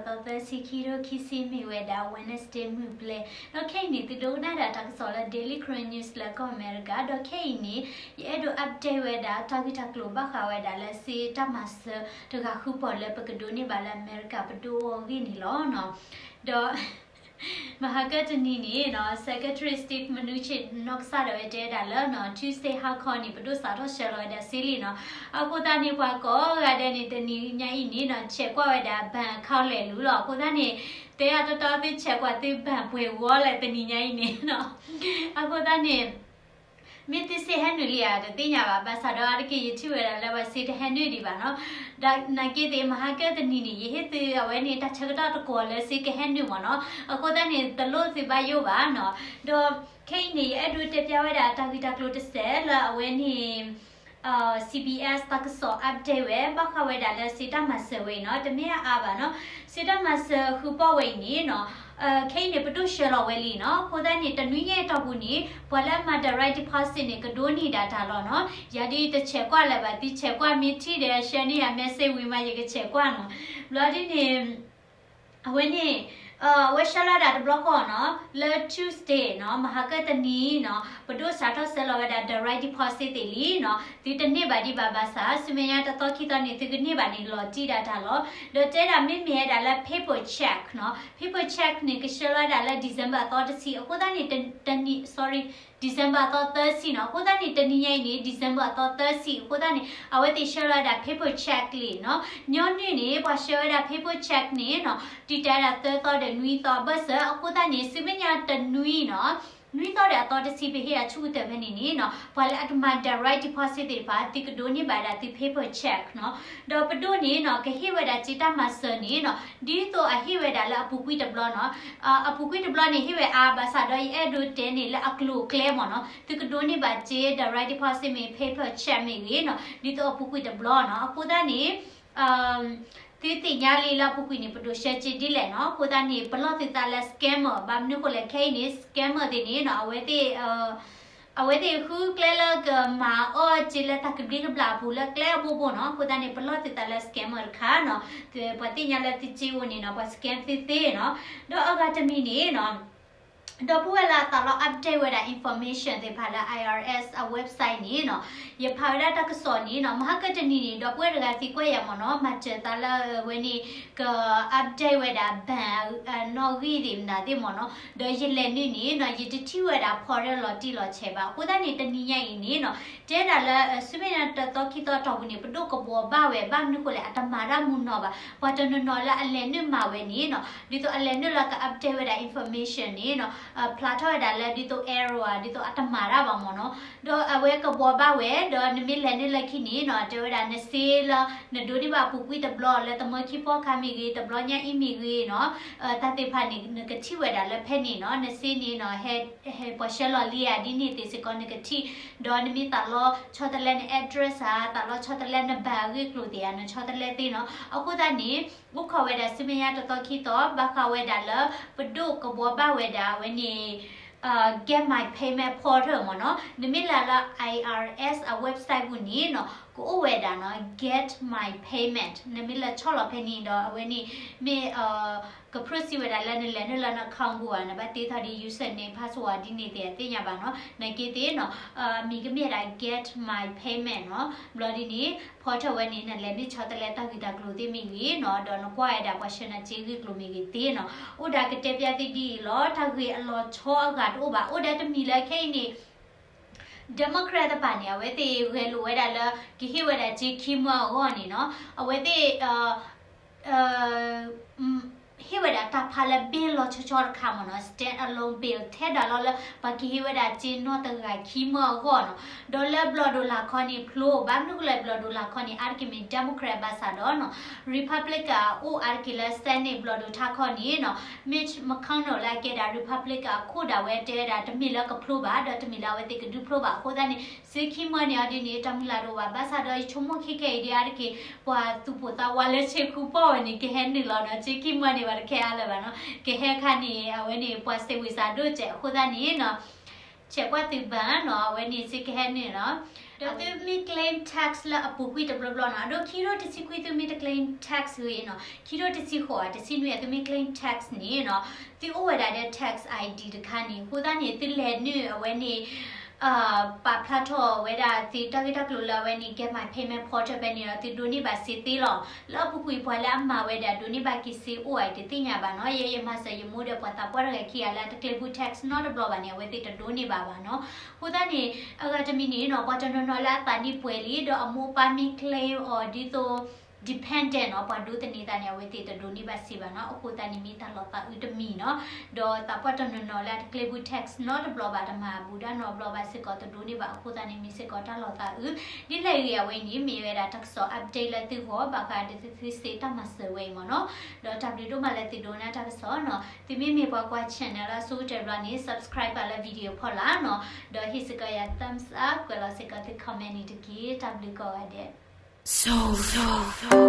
သီသၢဆံခံ ခံဆံ မ့ၢ်ဝဲဒၣ် Wednesday မုၢ်ဘျဲၣ်, ဒီးခဲအံၤန့ၣ် သုဒိကနၣ်ဒၣ်တၢ်ကစီၣ်လၢ Daily Karen News လၢကီၢ်အမဲရကၤ, ဒီးခဲအံၤန့ၣ် ယအဲၣ်ဒိး update ဝဲဒၣ်တၢ်ဂ့ၢ်တၢ်ကျိၤဘၣ်ဃးဝဲဒၣ်လၢစ့တၢ်မၤစၢၤတဂၤဃုပီၢ်လၢပကဒိးန့ၢ်ဘၣ်လၢအမဲရကၤပဒိၣ်အဂ့ၢ်န့ၣ်လီၤ. ဒီး မဟါကတနံၤန့ၣ်နီၤ Secretary of State Mnuchin နီၢ်ကစၢ်ဒၣ်ဝဲတဲဝဲဒၣ်လၢနီၤ Tuesday ဟါခီန့ၣ် ပဒိၣ်စးထီၣ်ဆှၢလီၤဝဲဒၣ်စ့လံနီၤ. အဃိသတးန့ၣ် ပှၤကိးဂၤဒဲးန့ၣ် တနံၤညါအံၤန့ၣ်နီၤ ဆဲးကွၢ်ဝဲဒၣ် bank account လဲၤလူၤလီၤ. အဃိသတးန့ၣ် တဲအတီတီသုဆဲးကွၢ်သု bank ပှဲၤဝီလဲၣ်တနံၤညါအံၤန့ၣ်နီၤ. အဃိသတးန့ၣ် မ့ၢ်သုစ့ဟဲနုာ်လံဧါ တသ့ၣ်ညါဘၣ်. ဘၣ်ဆၣ်ဒီးအါတက့ၢ်ယထံၣ်ဝဲဒၣ်လၢပှၤစ့တဟဲနုာ်ဒံးဘၣ်နီၤ. ဒီးနာ်က့သ့ၣ် မဟါကတနံၤန့ၣ် ယဟ့ၣ်သုအဝဲန့ၣ် တၢ်ဆၢကတီၢ်တကွီၤလၢစ့ကဟဲနုာ်မ့ၢ်နီၤ. အဃိသတးန့ၣ် တလိၣ်သုဘၣ်ယိၣ်ဘၣ်နီၤ. ဒီးခဲအံၤန့ၣ် ယအဲၣ်ဒိးတဲဖျါဝဲဒၣ်တၢ်ဂ့ၢ်တၢ်ကျိၤတစဲးလၢအဝဲန့ၣ် CBS တၢ်ကစီၣ် update ဝဲ ဘၣ်ဃးဝဲဒၣ်လၢစ့တၢ်မၤစၢၤဝဲအံၤနီၤ. တမ့ၢ်အါအါဘၣ်နီၤ. စ့တၢ်မၤစၢၤဃုပီၢ်ဝဲအံၤန့ၣ်နီၤ ခဲအံၤန့ၣ် ပဒိၣ်ဆှၢလီၤဝဲလံနီၤ. အဃိသတးန့ၣ် တနွံညါအတီၢ်ပူၤန့ၣ် ပှၤလၢအမၤ direct deposit န့ၣ် ကဒိးန့ၢ်ဒၣ်တၢ်လီၤနီၤ. ယၤဒ်တဆဲးကွၢ်လၢၤဘၣ် သုဆဲးကွၢ်မ့ၢ်ထံၣ်ဒီး ဆှၢန့ၢ်ယၤ message ဝံၤမး ယကဆဲးကွၢ်နီၤ. ဘျီဒ်န့ၣ် အဝဲန့ၣ် အဝဲဆှၢလီၤဒၣ်တဘျီဃီနီၤ လၢ Tuesday နီၤ မဟါကတနံၤနီၤ ပဒိၣ်စးထီၣ်ဆှၢလီၤဝဲဒၣ် direct deposit သ့ၣ်လံနီၤ. သုတန့ၢ်ဘၣ်ဒံးဘၣ်ဘၣ်ဆၣ် ဆူမဲာ်ညါတသီခံသီန့ၣ် သုကန့ၢ်ဘၣ်န့ၣ် လီၤတံၢ်ဒၣ်တၢ်လီၤ. ဒီးတဲဒၣ်မ့မ့ၢ်ဝဲဒၣ်လၢ paper check နီၤ paper check န့ၣ် ကဆှၢလီၤဝဲဒၣ်လၢ December အသီတဆံ အဃိသတးန့ၣ် တနံၤ sorry December အသီသၢဆံနီၤ. အဃိသတးန့ၣ် တနံၤညါအံၤန့ၣ် December အသီသၢဆံ အဃိသတးန့ၣ် အဝဲသ့ၣ်ဆှၢလီၤဝဲဒၣ် paper check လံနီၤ. ညီနုၢ်န့ၣ် ပှၤဆှၢဝဲဒၣ် paper check န့ၣ်နီၤ တံာ်တာ်ဝဲဒၣ်သၢသီဒီးနွံသီအဘၢၣ်စၢၤ အဃိသတးန့ၣ် ဆူမဲာ်ညါတနွံနီၤ နွံသီဒီးအသီတဆံ ပဟ့ၣ်အဆူၣ်ကတၢၢ်ဖဲန့ၣ်န့ၣ်နီၤ ပှၤလၢအကမၤ direct deposit သ့ၣ်တဖၣ် သုကဒိးန့ၢ်ဘၣ်ဒၣ်သု paper check နီၤ. ဒီးပဒိၣ်န့ၣ်နီၤ ကဟ့ၣ်ဝဲဒၣ်စ့တၢ်မၤစၢၤန့ၣ်နီၤ ဒ်သိးအဟ့ၣ်ဝဲဒၣ်လၢအပူၤကွံာ်တဘျီနီၤ. အပူၤကွံာ်တဘျီန့ၣ် ဟ့ၣ်ဝဲအါဘၣ်ဆၣ်ဒီး ယအဲၣ်ဒိးတဲန့ၣ်လၢအကျိၤအကျဲမ့ၢ်နီၤ သုကဒိးန့ၢ်ဘၣ်စ့ direct deposit မ့ၢ် paper check မ့ၢ်ဂ့ၤနီၤ ဒ်သိးအပူၤကွံာ်တဘျီနီၤ. အဃိသတးန့ၣ် သုသ့ၣ်ညါလံလၢအပူၤကွံာ်န့ၣ် ပဒိၣ်ဆှၢစ့ဒ်လဲၣ်နီၤ. အဃိသတးန့ၣ် ပလီၢ်သုသးလၢ scammer ဘၣ်မနုၤဃိလဲၣ် ခဲအံၤန့ၣ် scammer သ့ၣ်န့ၣ်နီၤ အဝဲသ့ၣ် အဝဲသ့ၣ်ဃုကျဲလၢကမၤအီၣ်စ့လၢတၢ်ကဘျံးကဘျၣ်အပူၤလၢကျဲအဘိဘိနီၤ. အဃိသတးန့ၣ် ပလီၢ်သုသးလၢ scammer တခါနီၤ. ပှၤသ့ၣ်ညါလၢသုစ့အိၣ်န့ၣ်နီၤ ပှၤ scam သုသ့နီၤ. ဒီးအဂၤတမံၤန့ၣ်နီၤ ဒီပုၢ်ဝဲၢ်လၢအသးလီ update ဝဲဒၣ် information သ့ၣ်တဖၣ်လၢ I R S အ website န့ၣ်နီၤ ယဖးဝဲဒၣ်တၢ်ကစီၣ်န့ၣ်နီၤ မဟါကတနံၤန့ၣ် ဒီပုၢ်ဝဲၢ်တဂၤသံကွၢ်ယၤမ့ၢ်နီၤ မၤစၢၤသးလၢအဝဲန့ၣ် က update ဝဲဒၣ် bank နီၣ်ဂံၢ်သ့ၣ်မနုၤသ့ၣ်မ့ၢ်နီၤ. ဒီးယလဲၤနုာ်န့ၣ်နီၤ ယတထံၣ်ဝဲဒၣ် portal လီၤတံၢ်လီၤဆဲးဘၣ်. အဃိသတးန့ၣ် တနံၤညါအံၤန့ၣ်နီၤ တဲဒၣ်လၢ ဆူမဲာ်ညါတသီခံသီအတီၢ်ပူၤန့ၣ် ပဒိၣ်ကဘှီဘၣ်ဝဲ ဘၣ်မနုၤဃိလဲၣ် အတမၤတၢ်မူနီၤဘၣ်. ပှၤတနီၤနီၤလၢအလဲၤနုာ်မၤဝဲန့ၣ်နီၤ ဒ်သိးအလဲၤနုာ်လၢက update ဝဲဒၣ် information န့ၣ်နီၤ ဖျါထီၣ်ဝဲဒၣ်လၢဒ်သိး error ဒ်သိးအတမၤတၢ်ဘၣ်မ့ၢ်နီၤ. ဒီးအဝဲကဘှီဘၣ်ဝဲ ဒီးနမ့ၢ်လဲၤနုာ်လၢခံန့ၣ်နီၤ တဲဝဲဒၣ်နစ့လၢ နဒိးန့ၢ်ဘၣ်အပူၤကွံာ်တဘျီ လၢတမၢခံဖီခါမ့ၢ်ဂ့ၤ တဘျီညါအံၤမ့ၢ်ဂ့ၤနီၤ တၢ်သ့ၣ်တဖၣ်န့ၣ် နကထံၣ်ဝဲဒၣ်လၢဖဲန့ၣ်နီၤ နစ့န့ၣ်နီၤ ဟဲပှၤဆှၢလီၤလံဧါ ဒ်န့ၣ်သ့ၣ်စ့ၢ်ကီးနကထံၣ် ဒီးနမ့ၢ်သးလီဆီတလဲန address ဧါ သးလီဆီတလဲန bank အဂ့ၢ်အကျိၤသ့ၣ်ဧါ နဆီတလဲသ့နီၤ. အဃိသတးန့ၣ် အိၣ်ခိးဝဲဒၣ်ဆူမဲာ်ညါတသီခံသီ ဘၣ်ဃးဝဲဒၣ်လၢ ပဒိၣ်ကဘှီဘၣ်ဝဲဒၣ်အဝဲန့ၣ် Get My Payment portal မ့ၢ်နီၤ. နမ့ၢ်လဲၤလၢ I R S အ website ပူၤန့ၣ်နီၤ ကအိၣ်ဝဲဒၣ်နီၤ Get My Payment နမ့ၢ်လဲၤဆီၣ်လီၤဖဲန့ၣ်ဒီး အဝဲန့ၣ် မ့ၢ် က proceed ဝဲဒၣ်လၢနလဲၤနုာ်လၢန account ပူၤဧါ နဘၣ်တ့ထီၣ်ဒ် username password ဒ်န့ၣ်သ့ၣ် အသ့ၣ်ညါဘၣ်နီၤ. နာ်က့သ့ၣ်နီၤ မံၤကမ့ၢ်ဒၣ် Get My Payment နီၤ. ဘျီဒ်န့ၣ် portal ဝဲန့ၣ် နလဲၤနုာ်ဆီတလဲတၢ်ဂ့ၢ်တၢ်ကျိၤသ့ၣ်မ့ၢ်ဂ့ၤနီၤ ဒီးနကွၢ်ဝဲဒၣ်ပှၤဆှၢနၤစ့ဂ့ၢ်ကျိၤမ့ၢ်ဂ့ၤသ့ၣ်နီၤ. အိၣ်ဒီးကတဲပျါသုဒ်အံၤလီၤ. တၢ်ဂ့ၢ်အလီၤဆီအဂၤတအိၣ်ဘၣ်. အိၣ်ဒီးတမံၤလၢခဲအံၤန့ၣ် Democrat တဖၣ်န့ၣ် အဝဲသ့ၣ်ဂဲၤလိာ်ဝဲဒၣ်လၢ ကဟ့ၣ်ဝဲဒၣ်စ့ခံမၢအဂီၢ်န့ၣ်နီၤ အဝဲသ့ၣ် ဟ့ၣ်ဝဲဒၣ်တၢ်ဖးလၢ bill လီၤဆီဆီတခါမ့ၢ်နီၤ stand alone bill ထဲဒၣ်လီၤလၢ ပှၤကဟ့ၣ်ဝဲဒၣ်စ့နီၢ်တဂၤခံမၢအဂီၢ်နီၤ. ဒီးလၢဘျီၣ်ဒိၣ်လာ်ခီန့ၣ်ဖျိ ဘၣ်မနုၤဃိလၢဘျီၣ်ဒိၣ်လာ်ခီန့ၣ် အါတက့ၢ်မ့ၢ် Democrat ဘၣ်ဆၣ်ဒီးနီၤ Republican အိၣ်အါတက့ၢ်လၢ Senate ဘျီၣ်ဒိၣ်ထါခီန့ၣ်နီၤ Mitch McConnell လၢအကဲဒၣ် Republican အခိၣ်ဒၣ်ဝဲတဲဝဲဒၣ် တမ့ၢ်လၢကဖျိဘၣ် ဒီးတမ့ၢ်လၢအဝဲသ့ၣ်ကဒုးဖျိဘၣ်. အဃိသတးန့ၣ် စ့ခံမၢန့ၣ်အီၤဒ်န့ၣ် တၢ်မုၢ်လၢ်တအိၣ်ဘၣ်. ဘၣ်ဆၣ်ဒီးယဆိကမိၣ်ခဲခဲအံၤဒ်အါတက့ၢ် ပှၤသူၣ်ပိၢ်သးဝးလၢစ့ဃုပီၢ်ဝဲန့ၣ် ကဟဲနုာ်လီၤနီၤ စ့ခံမၢန့ၣ် ဘၣ်တခဲအါလၢၤဘၣ်နီၤ ကဟဲခါန့ၣ် အဝဲန့ၣ် ပှၤစ့ဝံၤစးဒိၣ်စဲး အဃိသတးန့ၣ်နီၤ ဆဲးကွၢ်သုဘၣ်နီၤ, အဝဲန့ၣ်စ့ကဟဲန့ၣ်လီၤ. ဒီးသုမ့ၢ် claim tax လၢအပူၤကွံာ်တဘျီဘျီနီၤ, အဒိခံကထိတဆံခွံသုမ့ၢ်တ claim tax ဂ့ၤနီၤ, ခံကထိတဆံဃိးဧါ တဆံနွံဧါ သုမ့ၢ် claim tax န့ၣ်နီၤ, သုအိၣ်ဝဲဒၣ်ဒီး tax I D တခါန့ၣ် အဃိသတးန့ၣ် သုလဲၤနုာ်အဝဲန့ၣ် ပာ်ဖျါထီၣ်ဝဲဒၣ်သုတၢ်ဂ့ၢ်တၢ်ကျိၤလၢအဝဲန့ၣ် Get My Payment Portal ဖဲန့ၣ်ဒီး သုဒိးန့ၢ်ဘၣ်စ့သ့လီၤ. လၢအပူၤကွံာ်ပှၤလၢအမၤဝဲဒၣ်ဒိးန့ၢ်ဘၣ်က့ၤစ့အိၣ်ဧါ တသ့ၣ်ညါဘၣ်နီၤ. ယဲယမၤစၢၤယမိၢ်ဒီးပှၤသးပှၢ်တဂၤခံဂၤလၢအတ claim tax နီတဘျီဘၣ်န့ၣ် အဝဲသ့ၣ်တဒိးန့ၢ်ဘၣ်ဘၣ်နီၤ. အဃိသတးန့ၣ် အဂၤတမံၤန့ၣ်နီၤ ပှၤတနီၤနီၤလၢအသးနံၣ်ပှဲၤလံ ဒီးအမိၢ်အပၢ်မ့ၢ် claim အီၤဒ်သိး dependent နီၤ, ပှၤဒိးသန့ၤသးန့ၣ် အဝဲသ့ၣ်တဒိးန့ၢ်ဘၣ်စ့ဘၣ်နီၤ. အဃိသတးန့ၣ်မ့ၢ်တၢ်လီၤသးအုးတမံၤနီၤ. ဒီးသးပှၢ်တနီၤနီၤလၢအတ claim tax နီတဘျီဘၣ် တမၤဘူးဒၣ်နီတဘျီဘၣ်စ့ၢ်ကီး တဒိးန့ၢ်ဘၣ်. အဃိသတးန့ၣ်မ့ၢ်စ့ၢ်ကီးတၢ်လီၤသးအုး ဒ်လဲၣ်ဂ့ၤအဝဲအံၤန့ၣ် မ့ၢ်ဝဲဒၣ်တၢ်ကစီၣ် update လၢသုဂီၢ် ဘၣ်ဃးဒီးသုသုစ့တၢ်မၤစၢၤဝဲအံၤမ့ၢ်နီၤ. ဒီးတၢ်ဘျုးဒိၣ်မးလၢသုဒိကနၣ်တၢ်ကစီၣ်နီၤ. သုမ့မ့ၢ်ပှၤကွၢ် channel လၢအဆိကတၢၢ်တဘျီန့ၣ် subscribe ဘၣ်လၢ video ဖီလာ်နီၤ. ဒီးဟ့ၣ်စ့ၢ်ကီးယၤ thumbs up ကွဲးလီၤစ့ၢ်ကီးသု comment န့ၣ်တက့ၢ်. တၢ်ဘျုးကိးဂၤဒဲး.